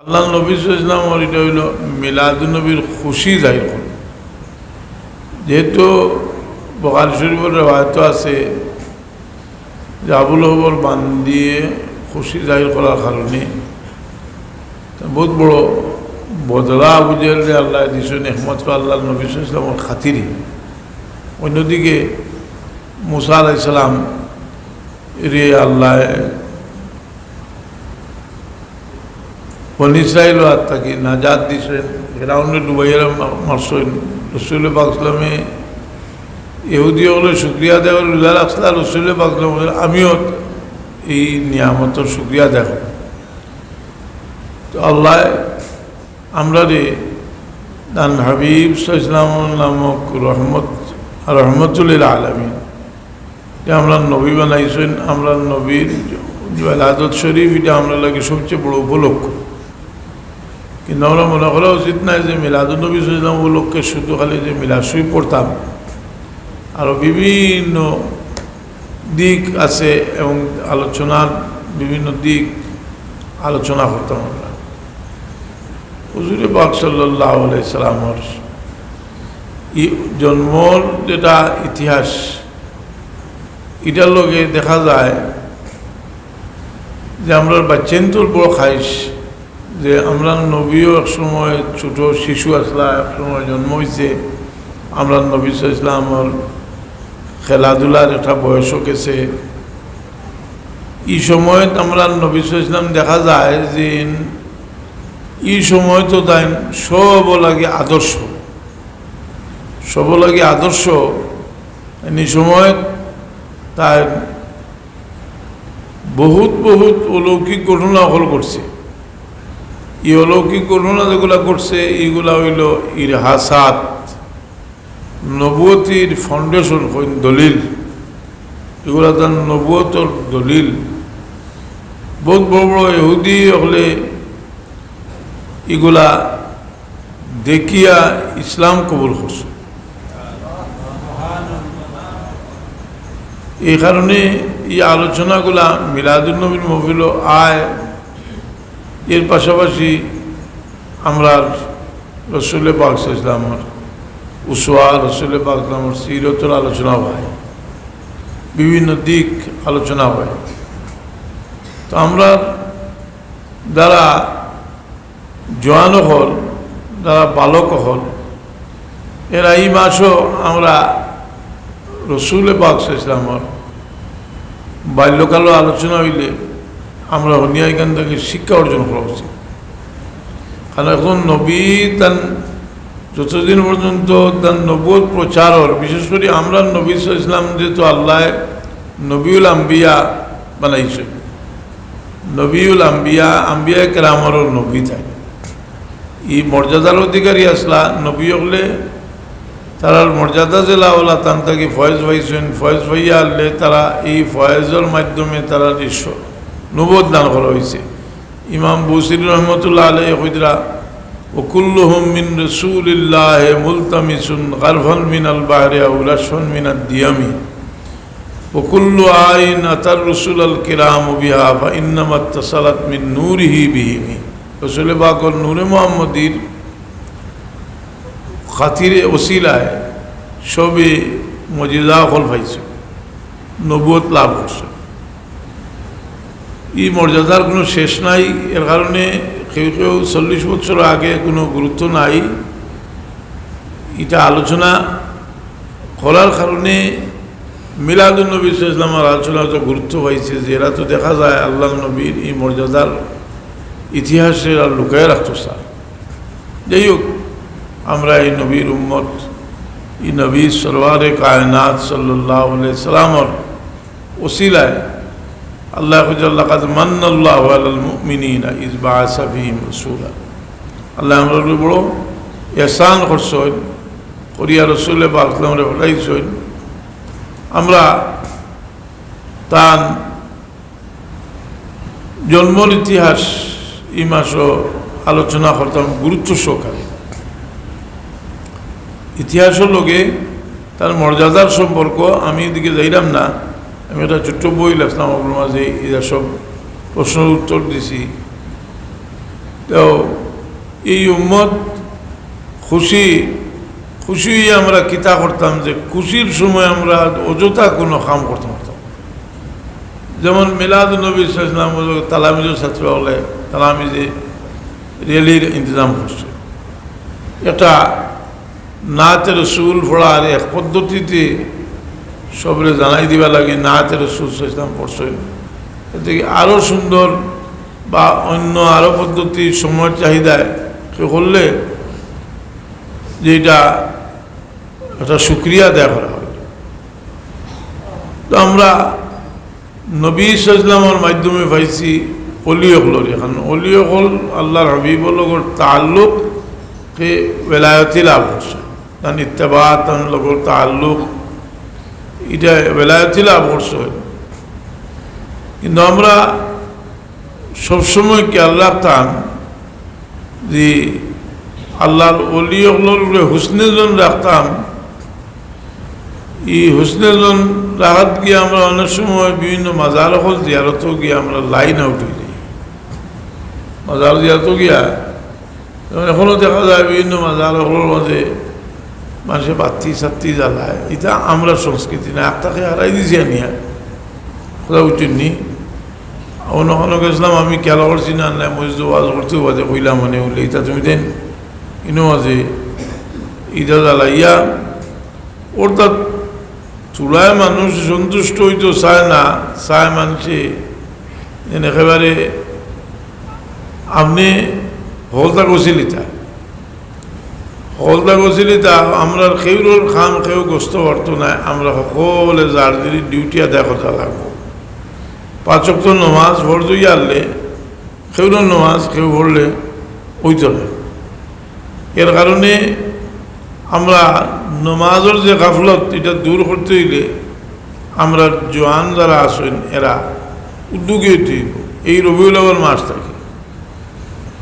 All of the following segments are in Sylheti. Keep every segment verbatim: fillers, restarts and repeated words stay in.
আল্লাহর নবী সাল্লাল্লাহু আলাইহি ওয়াসাল্লামর ইটা অইলো মিলাদুন নবীর খুশি জাহির করা। যেহেতু বুখারী শরীফর রেওয়ায়েত আছে যে আবু লহবর বান্দিয়ে খুশি জাহির করার কারণে তা বউত বড় বদলা আবু জেহেলরে আল্লায় দিছইন একমাত্র আল্লাহর নবী সাল্লাল্লাহু আলাইহি ওয়াসাল্লামর খাতিরে। অন্যদিকে মুসা আলাইহিস সালামরে আল্লায় বনি ইসরাইলর আত থাকি নাজাত দিছইন, ফেরাউনরে ডুবাইয়া মা-, মারছইন। রসুল পাক সাল্লামে ইহুদি অকলর শুকরিয়া আদায় করি রোজা রাখছিলা, রসুল পাক সাল্লাম কইলা, "আমিও এই নিয়ামতর শুকরিয়া আদায় করি।" তো আল্লায় আমরারে তান হাবিব সাল্লাল্লাহু আলাইহি ওয়াসাল্লাম নামক রহমত, রহমতুল্লিল আলামিন, যে আমরার নবী বানাইছইন, আমরার নবীর মিলাদুত শরীফ, ইটা আমরার লাগি সবচেয়ে বড় উপলক্ষ। কিন্তু আমরা মনে করা উচিত নায় যে মিলাদুন নবী সাল্লাল্লাহু আলাইহি ওয়াসাল্লাম উপলক্ষে শুধু খালি যে মিলাদ শরীফ পড়তাম, আরও বিভিন্ন দিক আছে এবং আলোচনার বিভিন্ন দিক আলোচনা করতাম আমরা। হুজুরে পাক সাল্লাল্লাহু আলাইহি সাল্লামর ই জন্মর যেটা ইতিহাস, ইটার লগে দেখা যায় যে আমরার বাচ্চাইন্তর বড় খাইশ যে আমরার নবীও এক সময় ছোট শিশু আছলা, এক সময় জন্ম অইছে, আমরার নবী সাল্লাল্লাহু আলাইহি ওয়াসাল্লামর খেলাধুলার একটা বয়সও গেছে। ই সময়ত আমরার নবী সাল্লাল্লাহু আলাইহি ওয়াসাল্লাম দেখা যায় যে ই সময়ত তাইন সব লাগি আদর্শ, সব লাগি আদর্শ। ই সময়ত তাইন বহুত বহুত অলৌকিক ঘটনা অকল ঘটছে। ই অলৌকিক ঘটনা যেগুলা ঘটছে, ইগুলা অইলো ইরহাসাত, নবুয়তির foundation কইন দলিল, ইগুলা তান নবুয়তর দলিল। বহুত বড় বড় ইহুদি অকলে ইগুলা দেখিয়া ইসলাম কবুল করছে। এই কারণে ই আলোচনাগুলা মিলাদুন নবীর মহফিলো আয়, এর পাশাপাশি আমরার রসুল পাক সাল্লাল্লাহু আলাইহি ওয়াসাল্লামর উসওয়া, রসুল পাক সাল্লাল্লাহু আলাইহি ওয়াসাল্লামর সিরতর আলোচনা অয়, বিভিন্ন দিক আলোচনা অয়। তো আমরার যারা জোয়ান অকল, যারা বালক অকল, এরা ই মাসও আমরা রসুল পাক সাল্লাল্লাহু আলাইহি ওয়াসাল্লামর বাল্যকালর আলোচনা অইলে আমরা হুনিয়া ইখান থাকি শিক্ষা অর্জন করা উচিত। কারণ একজন নবী তান যতদিন পর্যন্ত তান নবুয়ত প্রচার অর, বিশেষ করি আমরার নবী সাল্লাল্লাহু আলাইহি ওয়াসাল্লাম যেহেতু আল্লায় নবিউল আম্বিয়া বানাইছইন, নবিউল আম্বিয়া, আম্বিয়া কেরামরও নবী তাইন। ই মর্যাদার অধিকারী আছলা নবী অকলে, তারার মর্যাদা যেলা অলা তান থাকি ফয়েজ পাইছইন, ফয়েজ পাইয়া আনলে তারা ই ফয়েজর মাধ্যমে তারারে নবুয়ত দান করা অইছে। ইমাম বুসিরি রহমতুল্লাহ আলাইহি কইতরা, "ওকুল্লুহুম মিন রাসূলিল্লাহি মুলতামিসুন গারফান মিনাল বাহরি আও রাশফান মিনাদ দিয়ামি।" وكل آية أتى الرسل الكرام بها فإنما اتصلت من نوره بهم। রসুল পাকর নূরে মুহাম্মদীর খাতিরে ওসিলায় সবে মুজিজা অকল পাইছে, নবুয়ত লাভ করছে। ই মর্যাদার কোনো শেষ নাই। এর কারণে কেউ কেউ চল্লিশ বছর আগে কোনো গুরুত্ব নাই, ইটা আলোচনা করার কারণে মিলাদুন নবী সাল্লাল্লাহু আলাইহি ওয়াসাল্লামর আলোচনা তো গুরুত্ব পাইছে, যে এরা তো দেখা যায় আল্লাহর নবীর ই মর্যাদার ইতিহাসরে আর লুকাইয়া রাখতো চায়। যাই হোক, আমরা এই নবীর উম্মত, ই নবী সরওয়ারে কায়নাত সাল্লাল্লাহু আলাইহি সাল্লামর ওসিলায় আল্লায় কইরা, "লাকাদ মান্নাল্লাহু আলাল মুমিনিনা ইয বাআসা ফীহিম রাসূলা।" আল্লায় আমরার উপরে বড় এহসান করছইন, করিয়া রসুল পাক সাল্লাল্লাহু আলাইহি ওয়াসাল্লামরে পাঠাইছইন। আমরা তান জন্মর ইতিহাস ই মাসও আলোচনা করতাম গুরুত্ব সহকারে। ইতিহাসর লগে তার মর্যাদার সম্পর্ক আমি এদিকে যাইলাম না, আমি একটা ছোট্ট বই লেখলাম ওগুলোর মাঝে এরা সব প্রশ্নর উত্তর দিছি। তো এই উম্মত খুশি, খুশি অইয়া আমরা কিতা করতাম যে খুশির সময় আমরা অযথা কুনু কাম করতাম পারতাম। যেমন মিলাদুন নবী সাল্লাল্লাহু আলাইহি ওয়াসাল্লাম তালামিজর ছাত্র অকলে তালামিজে র‍্যালির ইন্তজাম করছে। একটা নাতে রসুল পড়ার এক পদ্ধতিতে সবরে জানাই দিবার লাগি নাতে রসুল সাল্লাল্লাহু আলাইহি ওয়াসাল্লাম পড়ছইন। এতে কি আরো সুন্দর বা অন্য আরো পদ্ধতি সময়ের চাহিদায় কেউ করলে যে এটা একটা শুকরিয়া আদায় করা হয়। তো আমরা নবী সাল্লাল্লাহু আলাইহি ওয়াসাল্লামর মাধ্যমে পাইছি অলি অকলর। এখন অলি অকল আল্লাহর হাবিবর লগর তাল্লুক কে বেলায়তি লাভ করছে, তান ইত্তেবা, তান লগর তাল্লুক, এটা বেলায়তি লাভ করছে। কিন্তু আমরা সবসময় খেয়াল রাখতাম যে আল্লাহর অলি অকলর উপরে হুসনে জন রাখতাম। এই হুসনে জন রাখাত গিয়া আমরা অনেক সময় বিভিন্ন মাজার অকল জিয়ারতও গিয়া আমরা লাইন আউট অই যাই। মাজার জিয়ারতও গিয়া, যেমন এখনো দেখা যায় বিভিন্ন মাজার অকলর মাঝে মানুষে বাত্তি সাত্তি জ্বালায়। এটা আমরা সংস্কৃতি না, একটাকে হারাই দিছি আনিয়া। কথা বুঝছইন নি? অন্য কোনো গেছিলাম, আমি খেয়াল করছি না, না, মসজিদে ওয়াজ করতে ওয়াজে কইলাম, মানে, বললে, "ইটা তুমি দেন, ইনো আছে, ইটা জ্বালাইয়া।" অর্থাৎ চূড়ায় মানুষ সন্তুষ্ট হইতে চায় না, চায় মানুষে যেন একেবারে আপনি হকলতা গছিলিতা, হকলতা গছিলিতা, আমরার কেউরর কাম কেউ গছতে পারতো না, আমরা সকলে যার যার ডিউটি আদায় করতে লাগবো। পাঁচ ওয়াক্ত নমাজ ফরজ অইয়া আরলে কেউরর নমাজ কেউ পড়লে অইতো না। এর কারণে আমরা নমাজর যে গাফলত, এটা দূর করতে অইলে আমরা জোয়ান যারা আছইন, এরা উদ্যোগী অইতে অইবো। এই রবিউল আউয়াল মাস থাকি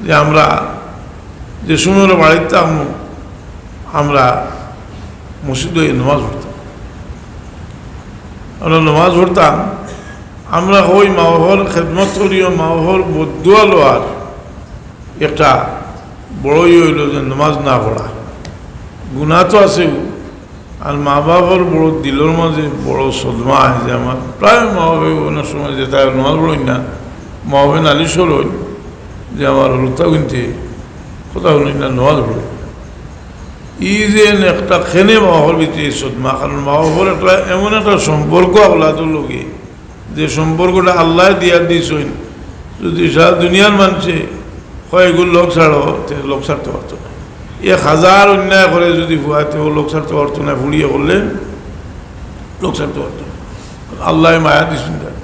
যে আমরা যে সময় বাড়িত থাকমু, আমরা মসজিদে নমাজ পড়তাম। আমরা নমাজ পড়তাম, আমরা ওই মা বাবার খেদমত করিও, মা বাবার বদদোয়া লওয়ার একটা বড়ই হইল যে নমাজ না পড়া। গুনাহ তো আছেউ, আর মা বাবার বড় দিলর মাঝে বড় সদমা হয় যে আমার প্রায় মা বাবা অনেক সময় যে তারা নমাজ পড়ইন না, মা বাবা নালিশ করইন যে আমার হলুদটা কিনতে কথা হইল না, নমাজ পড়ইন না। এই যে একটা খেনে মা বাবার ভিতরে এই সদমা, কারণ মা বাবার একটা এমন একটা সম্পর্ক আওলাদর লগে, যে সম্পর্কটা আল্লায় দিয়া দিছইন, যদি সারা দুনিয়ার মানুষে কয় এগুলো লোক ছাড়ো, তে লোক ছাড়তে পারতো না। এক হাজার অন্যায় করে যদি ফুয়ায়, তেও লোক ছাড়তে পারতো না, ফুড়িয়ে করলে লোক ছাড়তে পারতো না। আল্লায় মায়া দিছইন তারে,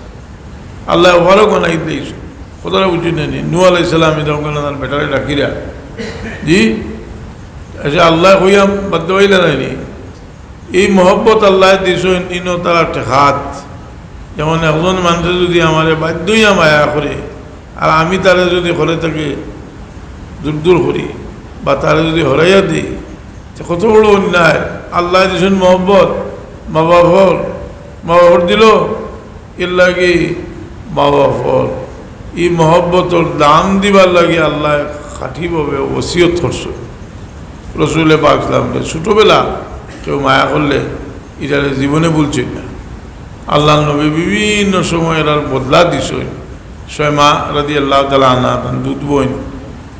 আল্লায় ওভারও বানাই দিছইন। কথাটা বুঝছইন নি? নূহ আলাইহিস সালাম ইদা ওখানে তার বেটারে ডাকিরা, জি, আচ্ছা, আল্লায় কইয়া বাধ্য অইলা নাইনি? এই মহব্বত আল্লায় দিছইন, ইনো তারা ঠেকাত। যেমন একজন মানুষে যদি আমারে বাধ্য অইয়া মায়া করে, আর আমি তারে যদি ঘরে থাকি দূর দূর করি, বা তারে যদি হরাইয়া দেই, তে কত বড় অন্যায়। আল্লায় দিছইন মহব্বত, মা বাবার, মা বাবার দিল, এর লাগি মা বাবার এই মহব্বতর দাম দিবার লাগি আল্লায় খাঁটিভাবে ওসিয়ত করছইন। রসুলে পাক সাল্লাল্লাহু আলাইহি ওয়াসাল্লামরে ছোটবেলা কেউ মায়া করলে ইটারে জীবনে ভুলছইন না। আল্লাহর নবী বিভিন্ন সময় এরার বদলা দিছইন। সয়মা রাদিয়াল্লাহু তাআলা আনহা, তান দুধ বইন,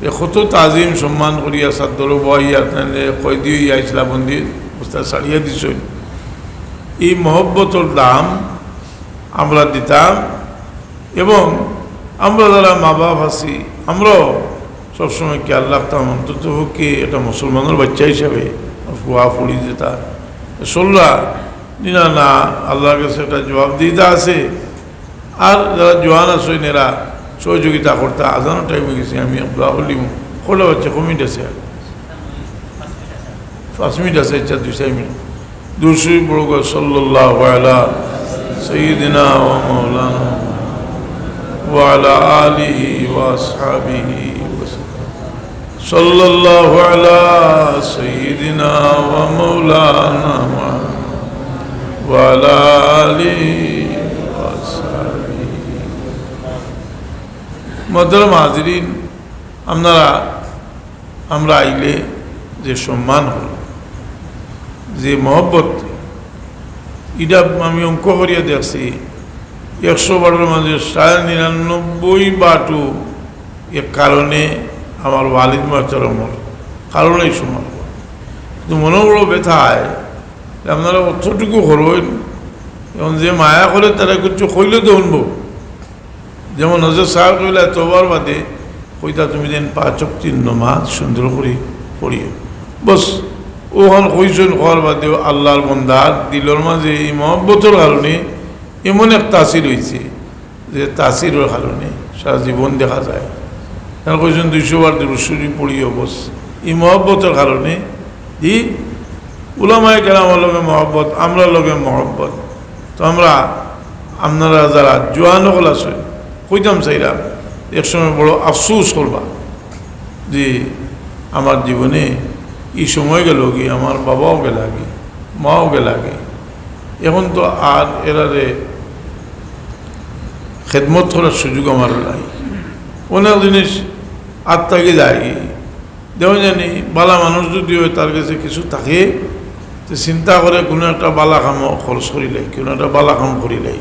এ কত তাজিম সম্মান করিয়া চাদরো বওয়াইয়া তানরে কয়েদি অইয়া আইছলা, বন্দি অবস্থায় ছাড়িয়া দিছইন। এই মহব্বতর দাম আমরা দিতাম, এবং আমরা যারা মা বাপ আছি, আমরাও সবসময় খেয়াল রাখতাম, অন্তত পক্ষে একটা মুসলমানের বাচ্চা হিসাবে, ফুয়া ফুড়ি যেটা চলরা, নি না, না, আল্লাহর কাছে একটা জবাবদিহিতা আছে। আর যারা জোয়ান আছইন, এরা সহযোগিতা করতা। আজানর টাইম অই গেছে, আমি দোয়া করিলিমু। কয়টা বাজছে, কয় মিনিট আছে? পাঁচ মিনিট আছে, আচ্ছা, দুই চার মিনিট। দুরূদ শরীফ পড়ো গো, সাল্লাল্লাহু আলা সাইয়্যিদিনা ওয়া মাওলানা ওয়া আলা আলিহি ওয়া আসহাবিহি ওয়া সাল্লাম। সাল্লাল্লাহু আলা সাইয়্যিদিনা ওয়া মাওলানা মুহাম্মদ ওয়া আলা আলিহি ওয়া আসহাবিহি। মোহতারাম হাজিরিন, আপনারা, আমরা আইলে যে সম্মান অয়, যে মহব্বত, ইটা আমি অঙ্ক করিয়া দেখছি, একশো বারোর মাঝে সাড়ে নিরানব্বই বাটু এক কারণে আমার ওয়ালিদ মোহতারামর কারণেই সম্মান অয়। কিন্তু মনো বড় ব্যথা অয় যে আপনারা অতটুকু করইন, এখন যে মায়া করে তারা কিছু কইলে তো হুনবো। যেমন হজরত সাহেব কইলা, "তোবার বাদে কইতা তুমি যেন পাঁচ ওয়াক্ত নমাজ সুন্দর করি পড়িও।" বস, অখান কইছইন, কওয়ার বাদেও আল্লাহর বন্দার দিলর মাঝে ই মহব্বতর কারণে এমন এক তাসির অইছে, যে তাসিরর কারণে সারা জীবন দেখা যায়। তারা কইছইন, "দুইশো বার দুরূদ শরীফ পড়িও।" বস, ই মহব্বতর কারণে, ই উলামায়ে কেরামর লগে মহব্বত, আমরার লগে মহব্বত। তো আমরা, আপনারা যারা জোয়ান অকল আছইন, কইতাম চাইরাম, এক সময় বড় আফসোস করবা যে আমার জীবনে ই সময় গেলগি, আমার বাবাও গেলাগি, মাও গেলাগি। এখন তো আর এরারে খেদমত করার সুযোগ আমার নাই। অনেক জিনিস আত থাকি যায়। দেখইন জানি, বালা মানুষ যদি অয়, তার গেছে কিছু থাকে, তে চিন্তা করে কুনু একটা বালা কামো খরচ করিলাই, কুনু একটা বালা কাম করিলাই,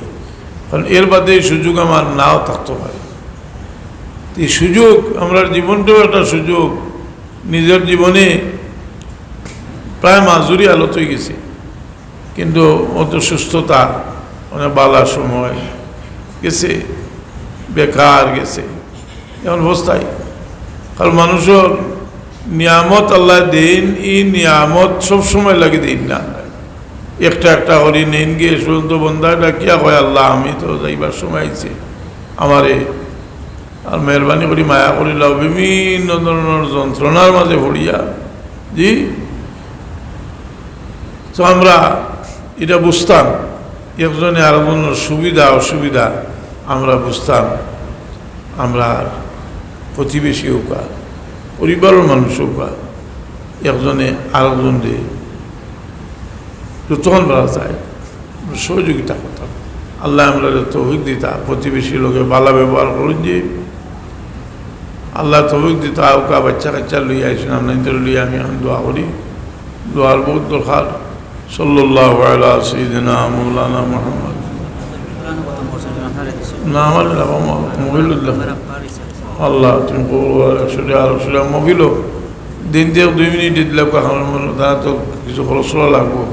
কারণ এর বাদে ই সুযোগ আমার নাও থাকতো পারে। তে ই সুযোগ, আমরার জীবনটাও একটা সুযোগ। নিজর জীবনে প্রায় মাজুরি হালত অইগেছে, কিন্তু অত সুস্থতা, অনেক বালা সময় গেছে, বেকার গেছে, এমন অবস্থায়। কারণ মানুষর নিয়ামত আল্লায় দেইন, ই নিয়ামত সব সময় লাগি দেইন না। একটা একটা করি নেইন গিয়া, এ পর্যন্ত বন্দায় ডাকিয়া কয়, "আল্লাহ, আমি তো যাইবার সময় আইছে, আমারে আর মেহেরবানি করি মায়া করিলাও।" বিভিন্ন ধরনর যন্ত্রণার মাঝে পড়িয়া, জি, তো আমরা ইটা বুঝতাম, একজনে আরেকজনর সুবিধা অসুবিধা আমরা বুঝতাম। আমরার প্রতিবেশী অউক্কা, পরিবারর মানুষ অউক্কা, একজনে আরেকজনরে যতক্ষণ পারা যায় সহযোগিতা করতাম। আল্লায় আমরারে তৌফিক দিতা, প্রতিবেশীর লগে বালা ব্যবহার করইন যে। আল্লায় তৌফিক দিতা, অউক্কা বাচ্চা কাচ্চা লইয়া আইছইন, আমরাইন্তরে লইয়া আমি এখন দোয়া করি, দোয়ার বহুত দরকার। সাল্লাল্লাহু আলা সাইয়্যিদিনা মাওলানা মুহাম্মদ। না, আমার বাবা মা-, মহিলুল্লাহ। আল্লাহ, তুমি কবুল করো, একশো টেকা, আরো একশো টেকা মহফিলো দিন দিয়ে দুই মিনিট দিলে, কারণ তারা তো কিছু খরচ করা লাগবো।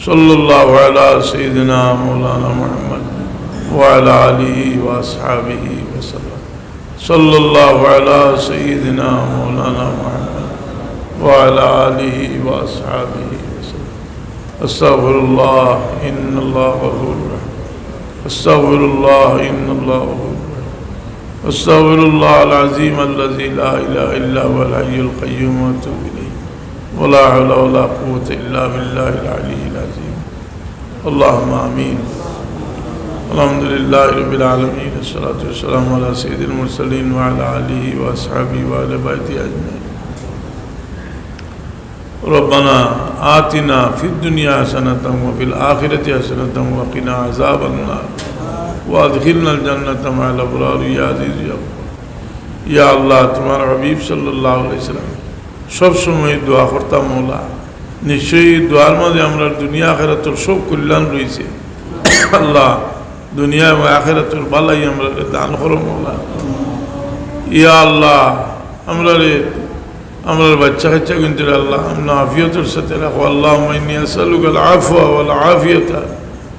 সাল্লাল্লাহু আলা সাইয়্যিদিনা মাওলানা মুহাম্মদ ওয়া আলা আলিহি ওয়া আসহাবিহি ওয়া সাল্লাম। সাল্লাল্লাহু আলা সাইয়্যিদিনা মাওলানা মুহাম্মদ ওয়া আলা আলিহি ওয়া আসহাবিহি ওয়া সাল্লাম। أستغفر الله إن الله غفور رحيم. أستغفر الله إن الله غفور رحيم. أستغفر الله العظيم الذي لا إله إلا هو الحي القيوم وأتوب إليه. ولا حول ولا قوة إلا بالله العلي العظيم. اللهم آمين. الحمد لله رب العالمين. الصلاة والسلام على سيد المرسلين وعلى آله وأصحابه وأهل بيته أجمعين. ربنا آتنا في الدنيا حسنة وفي الآخرة حسنة وقنا عذاب النار وأدخلنا الجنة مع الأبرار يا عزيز يا غفار. ইয়া আল্লাহ, তোমার হাবিব সাল্লাল্লাহু আলাইহি ওয়াসাল্লাম সব সময় দোয়া করতা, মওলা, নিশ্চয়ই দোয়ার মাঝে আমরার দুনিয়া আখেরাতর সব কল্যাণ রইছে। আল্লাহ, দুনিয়া এবং আখেরাতর ভালাই আমরারে দান করো, মওলা। ইয়া আল্লাহ, আমরারে, আমরার বাচ্চা কাচ্চাগুইন্তরে আল্লাহ, আমনে আফিয়তর সাথে রাখো। اللهم إني أسألك العفو والعافية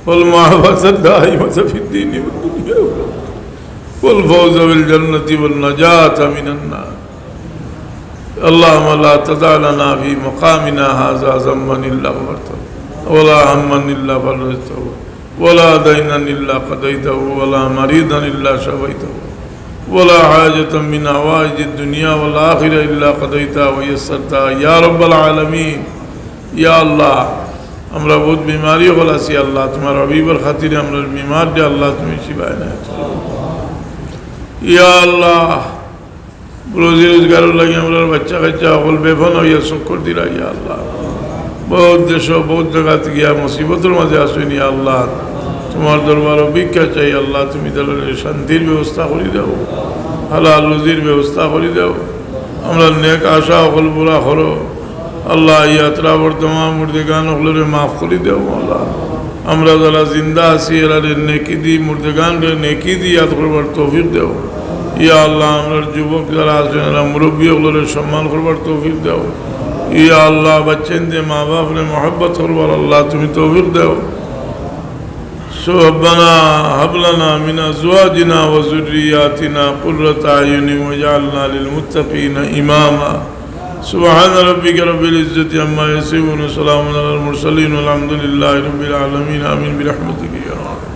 والمعافاة الدائمة في الدين والدنيا والفوز بالجنة والنجاة من النار. اللهم لا تدع لنا في مقامنا هذا ذنبا إلا غفرته، ولا هما إلا فرجته، ولا دينا إلا قضيته، ولا مريضا إلا شفيته، ولا حاجة من حوائج الدنيا والآخرة إلا قضيتها ويسرتها يا رب العالمين. ইয়া আল্লাহ, আমরা বহুত বিমারি অকল আছি আল্লাহ, তোমার হাবিবর খাতিরে আমরার বিমাররে আল্লাহ তুমি শিফা এনায়েত করো। ইয়া আল্লাহ, রুজি রোজগারর লাগি আমরার বাচ্চা কাচ্চা অকল বেপনা অইয়া চক্কর দিরা, ইয়া আল্লাহ। বহুত দেশো, বহুত জাগাত গিয়া মুসিবতর মাঝে আছইন, ইয়া আল্লাহ। তোমার দরবারো ভিক্ষা চাই, আল্লাহ, তুমি তারারে শান্তির ব্যবস্থা করি দেও, হালাল রুজির ব্যবস্থা করি দেও। আমরার নেক আশা অকল পুরা করো। আল্লাহ, ই আতরাফর তামাম মুর্দেগান অকলরে মাফ করি দেও মাওলা। আমরা যারা জিন্দা আছি, এরারে নেকি দি, মুর্দেগানরে নেকি দি ইয়াদ করবার তৌফিক দেও। ইয়া আল্লাহ, আমরার যুবক যারা আছেন, এরা মুরব্বী অকলরে সম্মান করবার তৌফিক দেও। ইয়া আল্লাহ, বাচ্চাইনতে মা বাপরে মহব্বত করবার আল্লাহ তুমি তৌফিক দেও। ربنا هب لنا من أزواجنا وذرياتنا قرة أعين واجعلنا للمتقين إماما. سبحان ربك رب العزة عما يصفون وسلام على المرسلين والحمد لله رب العالمين. آمين برحمتك يا أرحم